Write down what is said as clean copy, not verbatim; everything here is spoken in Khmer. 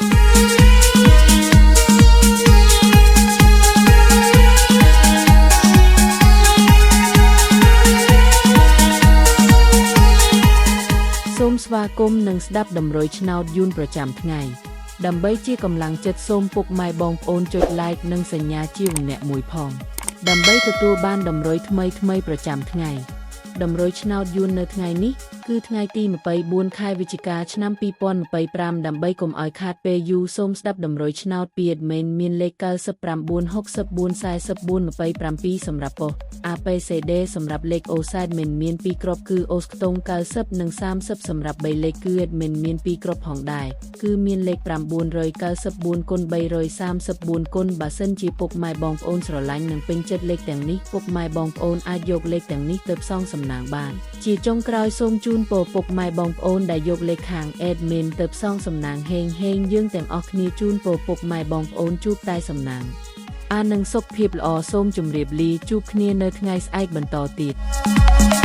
សូមស្វាគមន៍និងស្ដាប់តម្រុយឆ្នោតយួនប្រចាំថ្ងៃដើម្បីជាកម្លាំងចិត្តសូមពុកម៉ែបងប្អូនចុច Like និងសញ្ញាជាម្នាក់មួយផងដើម្បីទទួលបានតម្រុយថ្មីៗប្រចាំថ្ងៃតម្រុយឆ្នោតយួននៅថ្ងៃនេះគឺថ្ងៃទី24ខែវិច្ឆិកាឆ្នាំ2025ដើម្បីកុំឲ្យខាតពេលយូរសូមស្ដាប់តម្រុយឆ្នោតពី admin មានលេខ99 64 44 27សម្រាប់ប៉ុស្តិ៍ APCD សម្រាប់លេខ OSAT មិនមាន2គ្រាប់គឺអូសខ្ទង់90និង30សម្រាប់3លេខគឺ admin មាន2គ្រាប់ផងដែរគឺមានលេខ994គុណ334គុណបើសិនជាពុកម៉ែបងប្អូនស្រឡាញ់និងពេញចិត្តលេខទាំងនេះពុកម៉ែបងប្អូនអាចយកលេខទាំងនេះទៅផ្សងសំណាងបានជាចុងក្រោយសូមជូនពរពុកម៉ែបងប្អូនដែលយកលេខខាង admin ទៅផ្សងសំណាងហេងហេងយើងទាំងអស់គ្នាជូនពរពុកម៉ែបងប្អូនជួបតែសំណាងអានឹងសុខភាពល្អសូមជម្រាបលាជួបគ្នានៅថ្ងៃស្អែកបន្តទៀត។